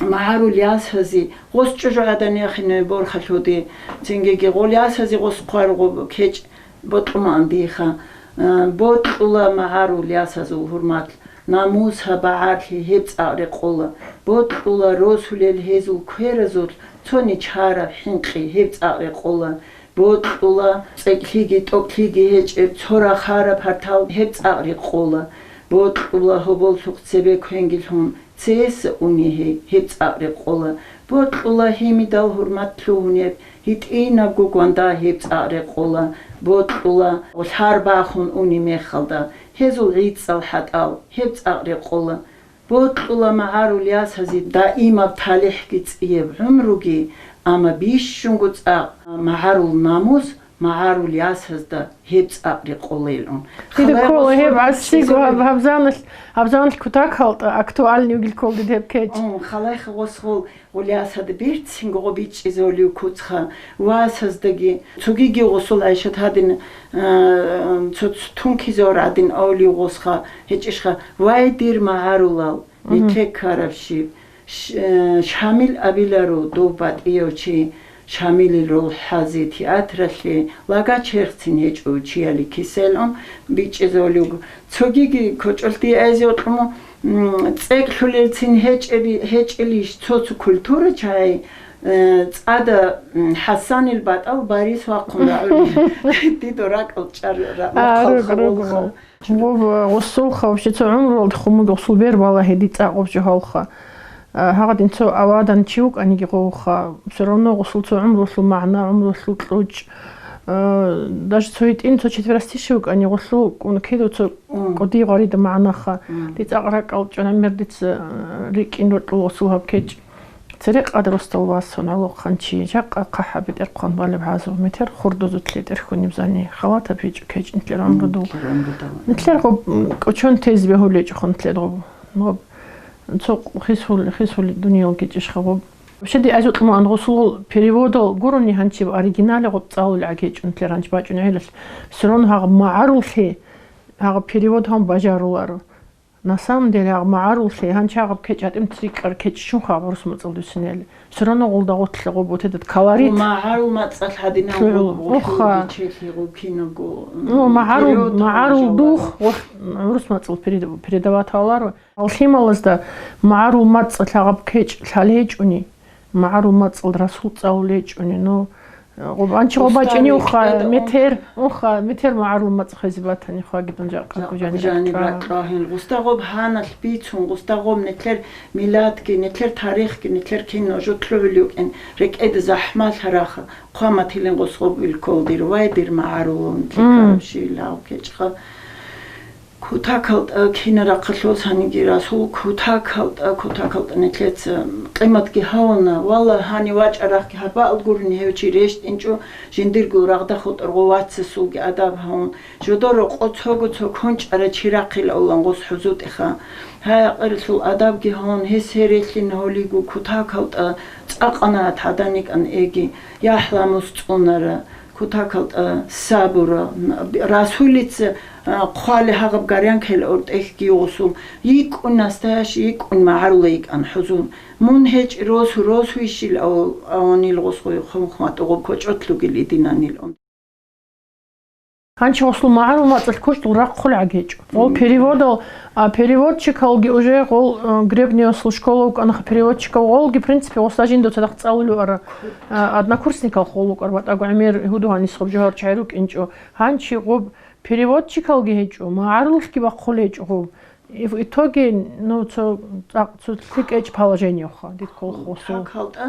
магӀарул ясази, гъос чӀужу гӀадан яхине борхалъуди, цингиги гъул ясази гъос хъваргъуб кечӀ бокьумаан диха. Э, бокьула магӀарул ясазул гьурмат, намус гьабагӀарлъи гьеб цӀакъ рекъола. Бокьула росулел гьезул кверазулъ цо ничараб хӀинкъи гьеб цӀакъ рекъола. Бокьула цӀекӀлъиги тӀокӀлъиги гьечӀеб цо рахараб гьартал гьеб цӀакъ рекъола. Бокьула гьоболлъухъ цебе квенгилъун цееса уни гьей гьеб цӀакъ рекъола. Бокьула гьимидал гьурмат лъугьунеб гьитӀинабго гванда гьеб цӀакъ рекъола. Бокьула лъар бахун уни мехалда гьезул гӀицӀал хӀатӀал гьеб цӀакъ рекъола. Бокьула магӀарул ясазе даимаб талихӀги цӀияб гӀумруги, амма бищунго цӀакъ магӀарул намус, магӀарул ясазда гьеб цӀакъ рекъолелун. Дида ккола гьеб гӀасиго гьаб-, гьабзаналъ, гьабзаналъ кутакалда актуальный вугил ккола дида гьеб кечӀ. Ун, халайха гъос гъол Гъулиясада берцинго гъо бичӀчӀизавулев куцха, васаздаги, цогиги гъусул ГӀайшат гьадин, а, цо-, цо тункизавар гӀадин авлив гъосха, гьечӀищха, вай, дир магӀарулал, Мгм. нилъе ккараб щиб? Ш-, э, Шамил абиларо, дов батӀияв чи, Шамилил роль хӀазе театралъе лага черхцин гьечӀо чияли киселъун бичӀчӀизавулев. Цогиги кочӀолъ дие айзе вокьума, м, цӀекӀлъулелцин гьечӀели-, гьечӀелищ цо-цо культура чагӀи, э, цӀада, м, ХӀасанил батӀал Барис вахъун рагӀули. Дидо ракӀал чӀар ра-, А, рахъал руго, руго. хавулха. Гъоб, э, гъусулха вообще цо гӀумруялда хумуги гъусул бер балагье дицӀа гъоб жо гьавха. Э, гьагъадин цо авадан чи вукӀаниги гъовха, всё равно гъусул цо гӀумрулъул магӀна, гӀумрулъул кьучӀ, э, даже цо гьитӀин цо четверостиши вукӀани гъусул кӀун киду цо Мгм. кӀуди гъарида магӀнаха. Мгм. Дица ракӀал чӀана мер дица, э, рикӀкӀин рокьул гъусул гьаб кечӀ. Цере къадрустал васон гӀалухъанчи, жакъа хъахӀаб бетӀерхъан балеб гьазу, метер хурдузулъе тӀерхьунеб зани, халатаб гьечӀо кечӀ нилъер Мгм. гӀумрудул. Нилъер гӀумрудал. Нилъер гъоб, м, кӀочон тез бегьулечӀо хъун нилъер гъоб. Гъоб, цо хисул, хисул дуниял гечӀищха гъоб. Вообще, ди азутлъман гъусул переводал гурони гьанчи оригинале гъоб цӀалул гӀагечӀун лъер гьанчи бачӀун гӀелалъ. Все равно гьагъ магӀаруллъи, гьагъ перевод гьан бажаруларо. На самом деле, гьагъ магӀаруллъи, гьанчи гьагъаб кечӀ гьатӀим цӀикӀкӀар кечӀ ччун хабарус мацӀалдусинели. Все равно гъулда гъотлъи гъоб вот этот колорит. МагӀарул мацӀалъ гьадинав Лъугьул. гъоб, гъоб Оха. гьелги челъи гъоб киного, Ну, м, магӀарул, период магӀарул гьабулжавара. дух гъолъ гӀурус мацӀал переда-, передавать гьавларо. Алхималазда магӀарул мацӀалъ гьагъаб кечӀ лъалечӀуни, магӀарул мацӀал расул цӀалулечӀуни, ну, гъоб-, анчи гъоб Устар бачӀини уха, рикӀкӀада метер, уха, метер магӀарул мацӀ хвезе батани, хвагидан жакъа Жакъа гужани гужани ракӀа. ракӀа гьин. Гъуста гъоб гьаналъ бицун, гъуста гъоб нетлъер миллатги, нетлъер тарихги, нетлъер кино жо лъугӀулев кӀен, рекӀеда захӀмалъараха, хъваматилин гъос гъоб вилкол дир, вай, дир магӀарулун, Мм. лъикӀараб щивилав кечӀха. Кутакалда кинарахъалъул саниги расул кутакалда, кутакалда нетлъеца къиматги гьавуна. Валлагь, гьанив вачӀарахъги гьабаал гурони гьев чи рещтӀинчӀо, жиндирго рагъда хутӀаргъу вацасулги адаб гьавун. Жодор рокъо цого цо кончӀара чи рахъилаулан гъос хӀузутӀиха. Гьай, акъиралъул адабги гьавун, гьес гьерелъин гьолиго кутакалда цӀакъанагӀат гьаданикӀан эги, яхӀ-ламус цӀунара. Кутакалда сабура, расулица, а, хъвали гьагъаб горянкаялъ ортӀехьги гъусул, йикӀун настоящий, йикӀун магӀарула йикӀан хӀузун. Мун гьечӀ росу, росу ищил ав-, аванил гъусгъуй хъумхъматӀугъуб кочӀолъ ругил идинанил. Гьанчи гъусул магӀарул мацӀалъ кучӀдул рахъул гӀагечӀо. Гъол Мгм. переводал, а, переводчикалги уже гъол, э, Гребневасул школа вукӀанаха переводчикал, гъолги, в принципе, гъусда жинда цадахъ цӀалулев ара. А, однокурсникал хъул вукӀар батӀаго гӀемер гьудугьанис гъоб жо гьарчӀай рукӀинчӀо. Гьанчи гъоб переводчикалги гьечӀо, магӀаруллъги бахъул гьечӀо гъоб. И в итоге, ну, цо цӀакъ, цо лъикӀ гьечӀ положениеха, дид ккол хосо. Какалда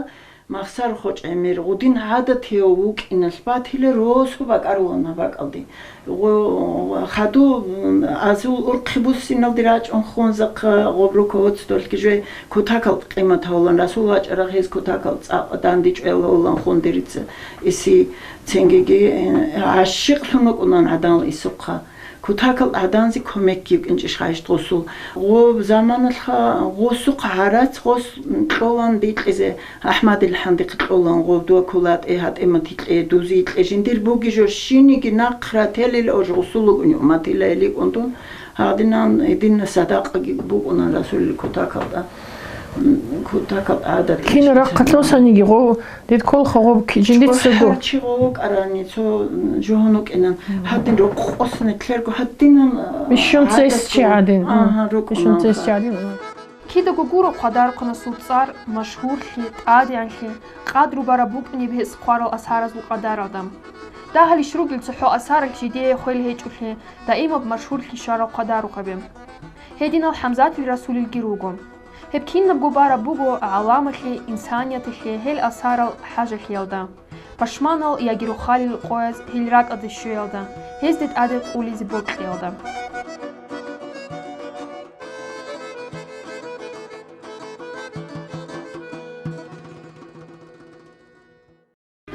махсар хочӀ гӀемер, гъудин гӀадатияв вукӀиналъ батила росу бакӀарулан гьаб бакӀалде. Гъо-, хаду, м, азул урхъи буссиналде рачӀун хунзахъа гъоб руководстволъги жой кутакал къимат гьавулан, расул вачӀарахъ гьез кутакал цӀакъ дандичӀел гьавулан хундерица иси ценгеги, э, гӀащикълъун вукӀунан гӀаданал исухъа. Кутакал гӀаданзе кумекги йукӀинчӀищ гъайищ гъосул? Гъоб заманалъха гъосухъ гӀарац гъос кьолан дикьизе, АхӀмадил хӀандихъ кьолан гъоб дуа кулатӀе, гьатӀиматилъе, дузилъе, жиндир буги жо щиниги нахъ рателил ож гъосул вукӀун, уматила иликӀун дун, гьадинан гьедин садакъаги букӀунан Расулил кутакалда. М, кутакал гӀадат. Кин рахъалъосаниги гъо, дед кколха гъоб ки-, жиндицаго. ЧӀухӀарчи гъо вукӀарани, цо жугьун вукӀинан. Гьадин рокъос нилъерго гьадинан, а, Бищун цес гӀадат чи гъо. Гьадин. Ага, рукӀунан Бищун цес ха. Чи гӀадин. Кидаго гуро хъвадарухъанасул цӀар, машгьурлъи, тӀадегӀанлъи, къадру бараб букӀунеб гьес хъварал асаразул къадаралда. Дагьалищ ругел цохӀо асаралъ жидее хвел гьечӀолъи, даимаб машгьурлъи щварал хъвадарухъаби. Гьединал ХӀамзатил Расулилги руго. Гьеб кинабго бараб буго гӀаламалъе, инсанияталъе гьел асарал хӀажалъиялда, пашманал яги рохалил къояз гьел ракӀалде щвеялда, гьезде тӀаде къулизе бокьиялда.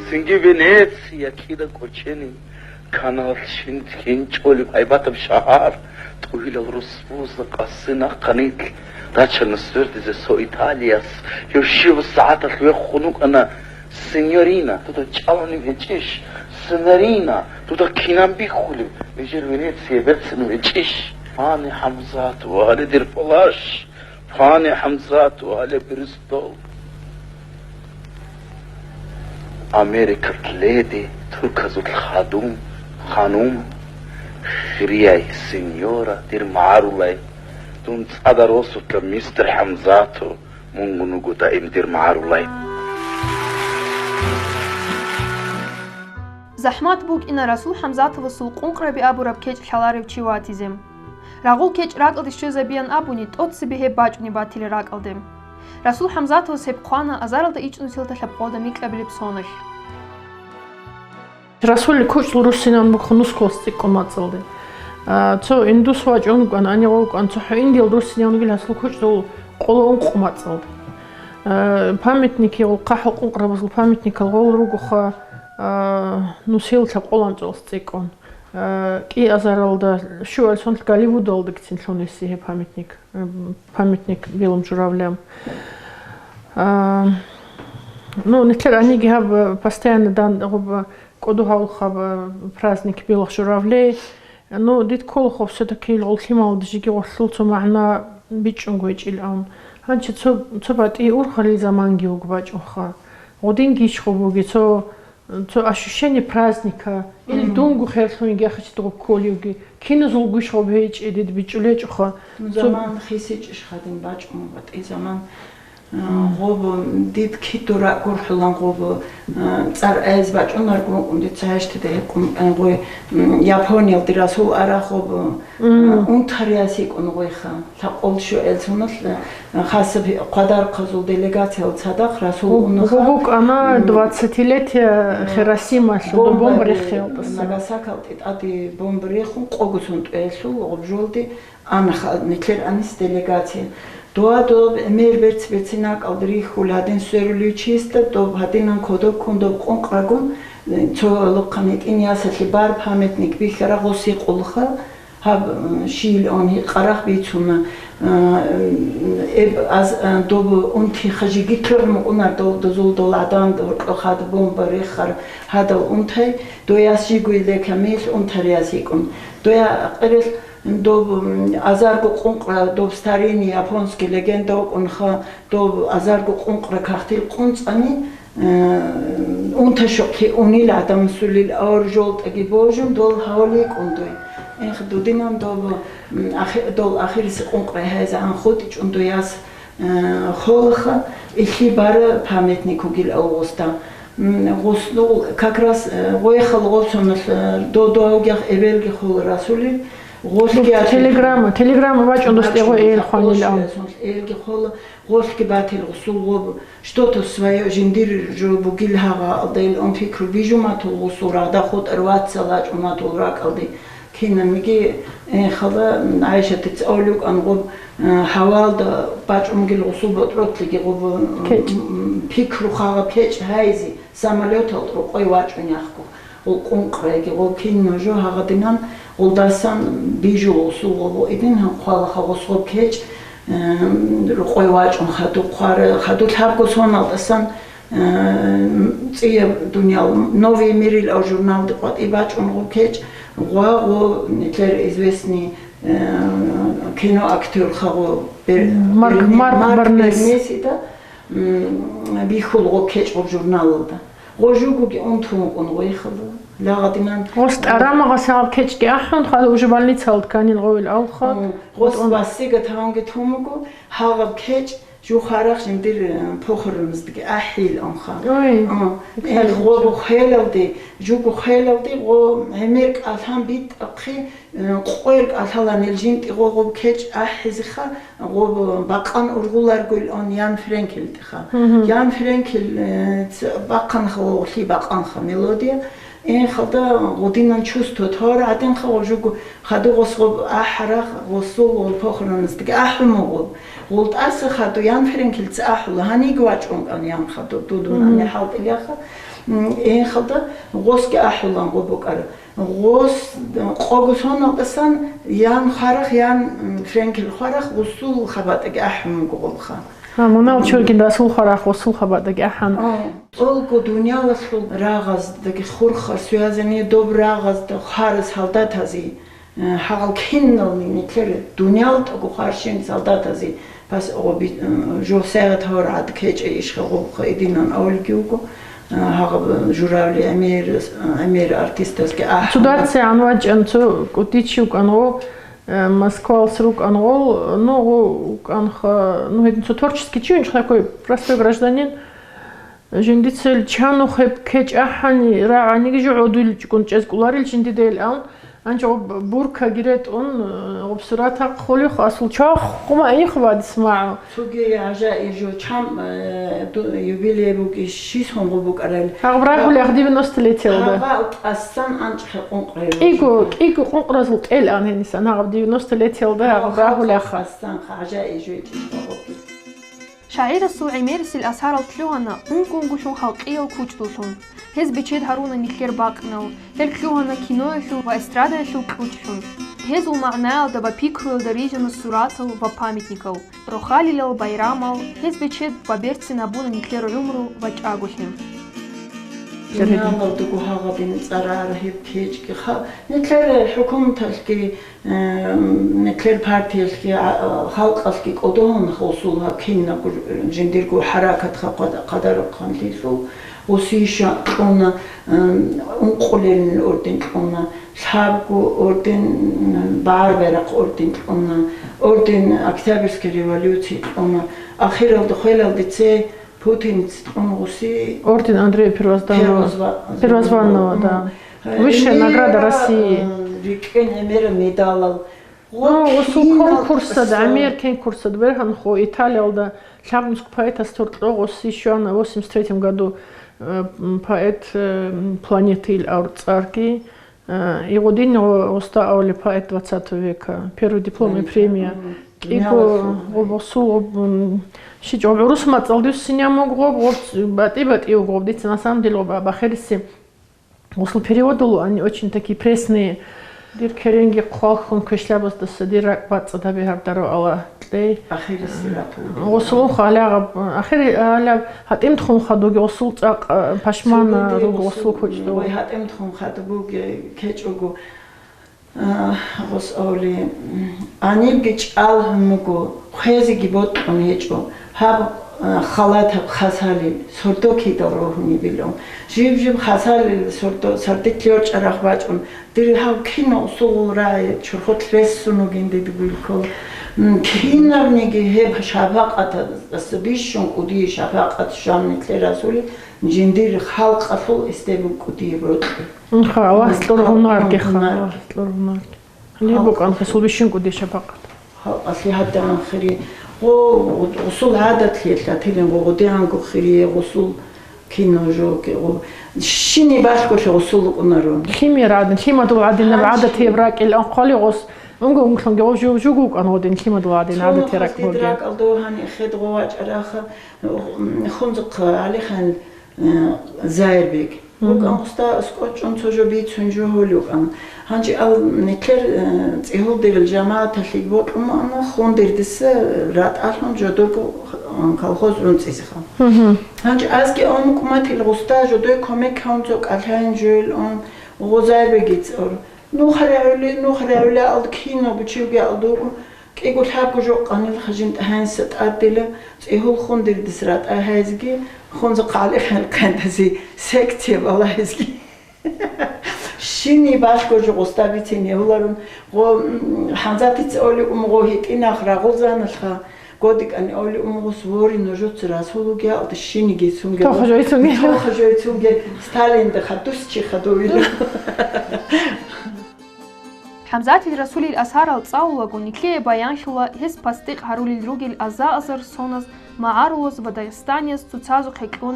Цинги Венеция кида кӀоченин, канал щин тхинчӀолеб гьайбатаб шагьар, тӀугьилал росбузда къаси нахъа нилъ рачана свердизе цо Италияс. Гьев щибаб сагӀаталъ вехун вукӀана: «Синьорина, дуда чӀаланиб гьечӀищ? Синьорина, дуда кинан бихьулеб? Гьежер Венеция берцинаб гьечӀищ?» Пане ХӀамзат, вале дир палаш! Пане ХӀамзат, вале престол! Америкат леди, турказул хадум, ханум, хирияй, синьора, дир магӀарулай, дун цӀадар росулъа, мистер ХӀамзату, мунгун вуго даим дир магӀарулай. ЗахӀмат букӀина Расул ХӀамзатовасул къункъраби абураб кечӀ лъаларев чи ватизе. Рагъул кечӀ ракӀалде щвезабиян абуни, тӀоцебе гьеб бачӀунеб батила ракӀалде. Расул ХӀамзатовас гьеб хъвана азаралда ичӀнусилда лъабкъоялда микьабилеб соналъ. Расулил кучӀдул руссинан бухъун нускулас цӀикӀкӀун мацӀалде. А, цо индус вачӀун вукӀан, анигъо вукӀан, цо хӀуиндил руссинан вугил гьасул кучӀдул къоло ункъ мацӀалде. А, памятникигъул, хъахӀул къункърабазул памятникал гъол ругоха, а, нусил лъабкъоялда анцӀулас цӀикӀкӀун. А, кӀи азаралда, щуал сонлъ Голливудалдагицин лъун веси гьеб памятник, м, памятник белым журавлям. А, ну, нилъер гьаниги гьаб, э, постоянно дан гъоб кӀодо гьавулхъаб, э, праздник белгъ журавлей. Ну, дид кколохъо все-таки гъол лъималда жиги гъолъул цо магӀна бичӀчӀунго гьечӀилан. Гьанчи цо, цо батӀи ургъалил заманги вуго бачӀунха. Гъудин гищ гъо буги, цо Цо ощущение праздника, или Мгм. дунго херлъунги ахичи дого кколевги, киназул гущ гъоб гьечӀи дид бичӀчӀулечӀоха. Ну, Цо заман хисичӀищ хадин бачӀун батӀи заман. А, Мгм. гъоб дид кидура гурхӀулан гъоб, а, цӀар айз бачӀунаргун, дица гьаштида гьекъун, а, гъой, м, Япониялде расул ара гъоб, а, Мгм. унтарияс йикӀун гъойха. Лъакъол щугӀел суналъ, а, хасаб хъвадархъазул делегациял цадахъ расул Гъу-, унха. гъубу кӀана М, двадцатилетие а, Хиросималъул бомба бомба рехиялдаса. Нагасакал тӀитӀаде бомба рехун, къого сон тӀуялъул гъубжолде анаха нилъер анис делегация. Дуа доб мер берц-берцин акӀалда рихьул гьадин сверулев чисда доб гьадинан кодоб ккун доб къункърагун, цо лохъани тӀин ясалъе бар памятник бихьара гъоси къулха. Гьаб, м, щийилан гьикъарахъ бицуна, а, м, эб аз, а, доб унти хажи гитлер мукъунар дол, дозул дол гӀадан, гьоркьо хад бомба рехар гьадал унтай, дояс жигуй ле камил унтарияс йикӀун. Доя къерел доб, м, азарго къункъра, доб старинный японский легенда вукӀунха, доб азарго къункъра кагътил къунцӀани, Э, унта щокълъи унил гӀадамасулил авар жолтӀаги божун, дол гьавал йикӀун дуй. Эх, дудинан доб, м, ахи-, дол ахирис къункъра гьайзагӀан хутӀичӀун дуяс, э, холаха, илъи бара памятник вугил авгъуста. М, гъуслу-, как раз, э, гъойхал гъосуналъ, э, додо авгях эбелги хол расулил, гъолъги ат-, Телеграмма, телеграмма вачӀун дос Вачун, тӀегъо эл хванил ав. Элги хола, гъолъги батил гъусул гъоб. Что-то своё жиндир жо бугил гьагъалда ил он пикру бижуматул гъусул рагъда хутӀар вацал вачӀуматул ракӀалде. Кинаниги, э, хала, м, ГӀайшатица авлукӀан гъоб, э, гьавалда бачӀунгил гъусул ботӀротлъиги гъоб, м, КечӀ. м, пикру хагъа кечӀ гьайзи, самолётал рукъой вачӀун яхъго. Гъол къункъраги, гъол кино жо гьагъадинан Гъулдасан бижу гъусул гъобу идин хвалаха гъусгъуб кечӀ, э, рукъой вачӀун хадуб хъвар, хадуб лъабго соналдасан, э, цӀияб дуниял «Новый мир» ил журналде къватӀи бачӀун гъуб кечӀ, гъва гъо нилъер известный, э, киноактёр хагъо Бер-, Марк, Берне-, Марк Марк Бернес. Бернесида, м, бихьул гъо кечӀ гъуб журналалда. Гъо жугоги унтун вукӀун гъойихъала. Лагъадинан. Гъос тӀарамагъас гьаб кечӀги ахӀун, хъала уже больницалда кканин гъовил алха. М, гъос васига таванги тун вуго, гьагъаб кечӀ жухарахъ жиндир, э, похороназдаги ахӀил анха. Ой, М, икӀалин эх, гъо чӀо. Гъо хвелалде, жуго хвелалде, гъо гӀемер кӀалъан битӀахъе, Э, къоялъ кӀалъаланил жинтӀи гъо-, гъоб кечӀ ахӀизеха, гъоб бакъан ургъуларгойилан Ян Френкель тӀеха. Мгм. Ян Френкель, э, ц-, бахъанха ва гъолъи бакъанха мелодия. Энхалда гъудинан чувство товар гӀадинха ва жуго хадугъос гъоб ахӀарах гъосул гъол похороназдаги ахӀуму гъоб. ГъултӀаса хаду Ян Френкель ца ахӀула, гьаниги вачӀун кӀан Ян хаду, дудун Мгм. ани хӀалтӀилаха. М, энхалда гъосги ахӀулан гъоб букӀара. Гъос, къого соналдасан Ян хварах, Ян, м, Френкель хварах гъусул хабатӀаги ахӀун буго гъолха. Гьа, мунал чургин расул хварах гъусул хабатӀаги ахӀан. А, цӀолго дуниялалъул рагъаздаги хурхар, связанный доб рагъазда хвараз солдатазе, э, хӀагъал кинални нилъер дуниялалдаго хварщин солдатазе Пас-, гъо-, би-, м, жо сягӀат гьавар гӀад кечӀей ишха гъобха идинан авлги вуго, а, гьагъаб журавли гӀемер, гӀемер артистазги ахӀана. Цо дацигӀан вачӀан, цо кӀудичи вукӀан гъо, э, Москвалас рукӀан гъол, ну, гъо вукӀанха, ну, гьедин цо творческий чи винчӀ, такой простой гражданин. Жиндицел чанухъеб кечӀ ахӀани, рагӀаниги жо гӀодулчӀун чӀезкӀуларел жиндидайилан, анча гъоб буркаги ретӀун, гъоб суратахъ холев асул чахъ хъума ихъ бадис магӀу. Цоги гӀажаи жо чам, э, ду-, юбилей буги шисун гъо букӀарал. Гьагъаб рагьулех девяносто летиялда. Гьагъа тӀасан анчӀ хӀекъун къайру. КӀиго, кӀиго къункъразул тӀел ан гьенисан, гьагъаб девяносто летиялда гьагъаб рагьулех. ТӀасан гӀажаи жо итӀиш гъо буги. ШагӀирасул гӀемерисел асарал лъугьана унго-унгулъун халкъиял кучӀдуллъун. Гьез бечед гьаруна нилъер бакънал, гьел лъугьана киноялъул ва эстрадаялъул кьучӀлъун. Гьезул магӀнаялда ва пикруялда рижана суратал ва памятникал, рохалилал байрамал, гьез бечед ва берцин гьабуна нилъер гӀумру ва чӀаголъи. Дуниялалдаго гьагъадин цӀарараб гьеб кечӀги ха-, нилъер хӀукуматалъги Э, нилъер партиялъги, а, халкъалъги кӀодо гьун гъусул гьаб кинабго жиндирго хӀаракатха къад-, къадарухъанлъилъул, гъусища кьуна, э, ункъулелин орден кьуна, лъабго орден, м, Барбарахъ орден кьуна, орден Октябрьской революции кьуна, ахиралда хвелалде цей Путинец кьун гъуси. Орден Андрея Первозванного. Первозва-, Первозванного, да. М. Высшая награда России. Э, рикӀкӀен гӀемераб медалал. Ну, гъо усул кинал конкурсада, тӀасан. Американ конкурсада бергьанхо Италиялда лъабнуск поэтас тортӀо гъуси щвана восемьдесят третьем году, э, м, поэт, э, м, планеты ил авр цӀарги. Э, и гъудин гъо-, гъоста авли поэт двадцатого века, первый дипломный премия. Мгм. КӀиго гъо-, гъосул гъоб, м, щичӀо гъоб гӀурус мацӀал дус синямуг гъоб, гъоб батӀи-батӀи гъоб. Дица на самом деле гъоб бахириси гъосул переводул, они очень такие пресные. Дир керенги хъвалхун квешлабаздаса дир ракӀ бацӀцӀадабе гьардаро ала. Кьей. Ахирисилатун. Гъусул халягъаб, ахири, аля, гьатӀимтхун хадуги гъусул цӀакъ, а, пашмана. Цогидей руго гъусул гъусул, кучӀдул. Ой, гьатӀимтхун хадубуги кечӀого, а, гъус авли, м, гьанибги чӀал гьумуго, хъвезеги бокьун гьечӀо, гьаб, а, халатаб хасалил сордо кидал рогьунебилан. Жиб-жиб хасалил сордо, сардилъ йорчӀарахъ бачӀун, Дир гьав кинав усулул рагӀи чорхолъ рессун вугин дидгуллъун. М, кинавниги гьеб шапакъаталдаса бищун кӀудияб шапакъат щван нилъер Расулил жиндир халкъалъул эсде буго кӀудияб рокьи. Нуха Аллагьас кьургьунарги, Аллагьас кьургьунарги. Гьале букӀан гъусул бищун кӀудияб шапакъат. Халкъалъе гьадигӀан хири. Гъо-, гъусул гӀадатлъи лъатилин гъо-, гъудигӀанго хири гъусул. Кино жо-, ки-, о, щини балъголъи гъусул рукӀунаро. Лъимер гӀадин, лъимадул гӀадинаб гӀадатияб ракӀил анхъвали гъос, унго-унглъунги гъов жу-, жугу вукӀан гъодин лъимадул гӀадин гӀадатияб ракӀ бугеб. РакӀалда гьани хед гъо вачӀараха, хунзухъа ГӀалихъан, э, Заирбек. ВукӀан гъусда аскӀочӀун цо жо бицун жо гьолев вукӀана. Гьанже ал нилъер, э, цӀигьулдирил жамагӀаталъе бокьун муана, хундирдаса ратӀалъун жодорго, э, колхоз гӀунцӀизеха. Гьанже азги ун куматил гъусда жодой кумек гьавун цо кӀалъайин жойил ун гъозайбеги цӀор. Нух регӀули, нух регӀули ал киналго чивги алдуго, кӀиго-лъабго жо къанилха жинда гьанса тӀадила, цӀигьул хундирдас ратӀа гьайзги, хунза хъали хӀелхъендази секция балагьизги. Щини башго жо гъусда бицин гьевларун, гъо, м, ХӀамзатица оли умгъо гьитӀинах рагъулзаналха, ГодикӀани оли умгъус вори нужуца расулуги алда щиниги цунги. Тохожойцунги. Тохожойцунги Сталинда хадус чи хадуила. ХӀамзатил Расулил асарал цӀалулаго, нилъее баянлъула гьес пасдикъ гьарулел ругел аза-азар соназ, магӀарулаз ва дагъистанияз цоцазухъе кьун,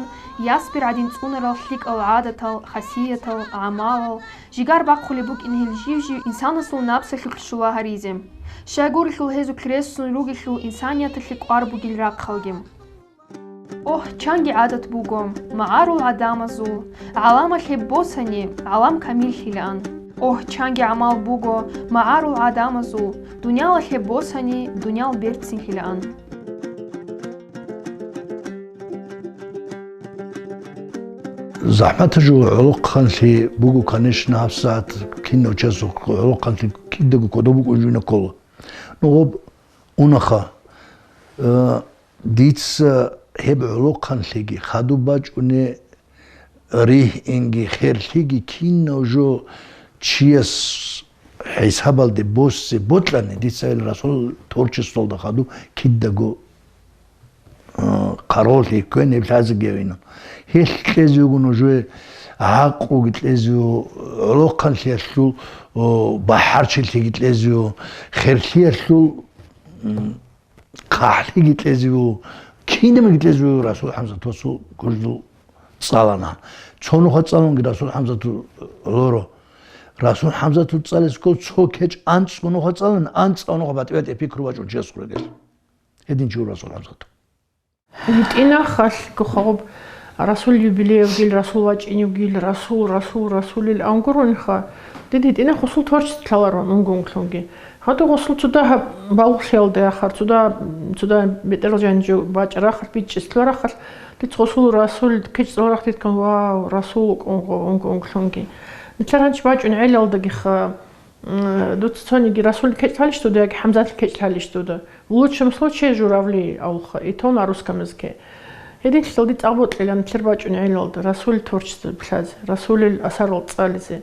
ясбир гӀадин цӀунарал лъикӀал гӀадатал, хасиятал, гӀамалал, жигар бахъулеб букӀин гьел жив-жив инсанасул напсалъулъ щула гьаризе. Щайгурелъул гьезулъ ресун ругелъул инсанияталъе кӀвар бугел рахъалги. Огь, чанги гӀадат буго, магӀарул гӀадамазул, гӀаламалъе босани, гӀалам камиллъилаан. Огь, чанги гӀамал буго, магӀарул гӀадамазул, дуниялалъе босани, дуниял берцинлъилаан. ЗахӀматаб жо гӀолохъанлъи буго, конечно, гьабсагӀат кинав чиясухъ гӀолохъанлъи кидаго кодоб букӀун жуна ккола. Ну, гъоб унаха, э, дица гьеб гӀолохъанлъиги, хадуб бачӀунеб ригьинги, херлъиги кинав жо чияс хӀисабалде босизе бокьани, дица гьел Расул творчествоялда хадуб кидаго, э, хъаролъи кквен гьеб лъазеги гьавинан. Гьелъ кьезе вуго нужее гӀакълуги кьезе вуго, гӀолохъанлъиялъул, о, бахӀарчилъиги кьезе вуго, херлъиялъул, м, хъахӀлъиги кьезе вуго, кинабиги кьезе вуго Расул ХӀамзатасул гуждул цӀалана. Цо нуха цӀалунги Расул ХӀамзатул гӀолоро. Расул ХӀамзатул цӀалес ккол цо кечӀ анцӀго нуха цӀалан, анцӀго нуха батӀи-батӀи пикру бачӀун чияс хурегел. Гьедин чи вуго Расул ХӀамзатов. ГьитӀинахъалъго хаб Расул юбилей вугил, Расул вачӀин вугил, Расул, Расул, Расулил ан гурониха. Дида гьитӀинахъ гъусул творчество лъаларун унгунлъунги. Гьадин гъусул цо дагьаб балугълъиялда яхар, цо дагь-, цо дагь бетӀерал жанив бачӀарахъалъ, бичӀчӀи цӀаларахъалъ, дица гъусул Расул кечӀ цӀаларахъ диткан, вау, Расул вукӀун гъо-, унгунлъунги. Нилъер гьанчи бачӀун гӀелалдагиха, М, дуца цониги Расул кечӀ лъалищ дуда яги ХӀамзатил кечӀ лъалищ дуда? В лучшем случае журавли, алха, и то на русском языке. Гьединлъидал дица цӀакъ бокьилан нилъер бачӀунеб гӀелалда Расул творчество лъазе, Расулил асарал цӀализе.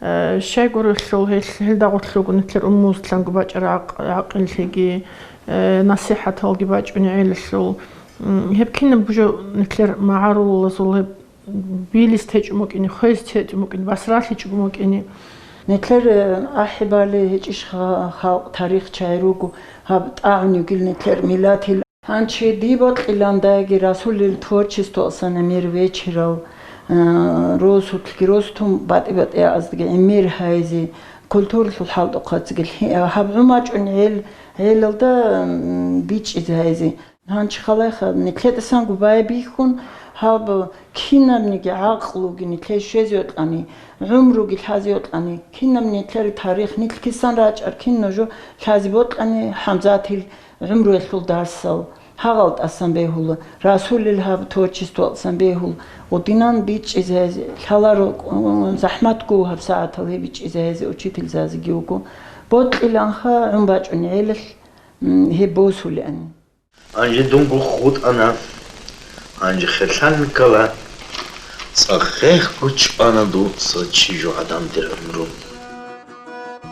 Э, щайгурелъул гьел, гьелда гъорлъ руго нилъер умумузлъанго бачӀараб гӀакъ-, гӀакъиллъиги, э, насихӀаталги бачӀунеб гӀелалъул. М, гьеб кинаб жо нилъер магӀарулазул гьеб Билис течӀун букӀине, хвез течӀун букӀине, басралъичӀого букӀине. Нилъер, э, ахӀи бали гьечӀищ ха-, халкъ тарих чай руго, гьаб тӀагӀун йигил нилъер миллатил. Гьанчи дие бокьилан даяги Расулил творчествоялъана мир вечерал, э, росулъги ростун батӀи-батӀияздаги гӀемер гьайзе, культуралъул хӀалтӀухъацаги лъи-, гьаб гӀумачӀун гӀел-, гӀелалда, м, бичӀчӀизе гьайзе. Гьанчи халайха, нилъедасанго байбихьун, гьаб кинабниги гӀакълуги нилъее щвезе йокьани, гӀумруги лъазе йокьани, кинаб нилъер тарих, нилъ кисан рачӀар кинаб жо лъазе бокьани, ХӀамзатил гӀумруялъул дарсал гьагъал тӀасан бегьула, Расулил гьаб творчествоялъан бегьул, гъудинан бичӀчӀизе гьез лъаларо, захӀматго гьаб сагӀатал гьеб бичӀчӀизе гьез учительзазеги вуго, бокьиланха гӀун бачӀунеб гӀелалъ, м, гьеб босулеани. Гьанже дунго хутӀана, гьанже херлъан ккола, цӀакъ гьехго чӀвана дуца чи жо гӀадамдер гӀумру.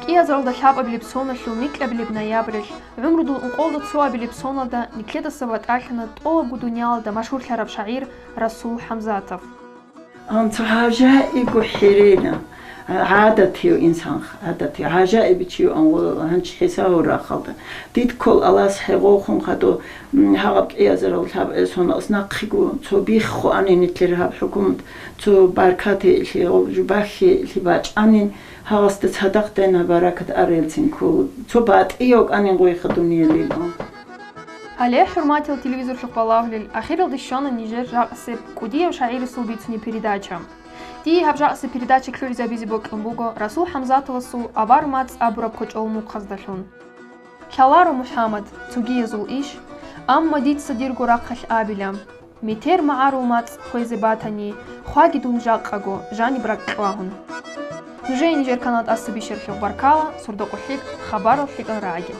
КӀиазаралда лъабабилеб соналъул микьабилеб ноябралъ, гӀумрудул ункъоялда цоабилеб соналда нилъедаса ватӀалъана тӀолабго дуниялалда машгьурлъараб шагӀир Расул ХӀамзатов. Ам цо гӀажаибго хӀерена, гӀадатив инсан, гӀадатив, гӀажаиб чи ан гьанчи хӀисабал рахъалда. Дид ккол Аллагьас хӀегъовхун хадур, м, гьагъаб кӀиазарав лъаб эсун ас нахъего цо биххуанин нилъер гьаб хӀукумат, цо баркате илъи, гъоб жубахье илъи бачӀанин, гьагъасда цадахъдайна баракат арелцин ккол, цо батӀияв кӀанин гъойха дуниялил. Гьале, хӀурматиял телевизорлъухъ балагьулел, ахиралде щвана нижер ракъасеб кӀудияв шагӀирасул бицунеб передача. Дие гьаб жакъасеб передача лъугӀизабизе бокьун буго Расул ХӀамзатовасул «Авар мацӀ» абураб кочӀол мухъаздалъун. Лъаларо, МухӀаммад, цогиязул иш, амма дица дирго рахъалъ абила: метер магӀарул мацӀ хвезе батани, хваги дун жакъаго, жаниб ракӀ кьвагьун. Нужее нижер канал тӀаса бищаралъухъ баркала, сордо-къо лъикӀ, хабарал лъикӀал рагӀаги.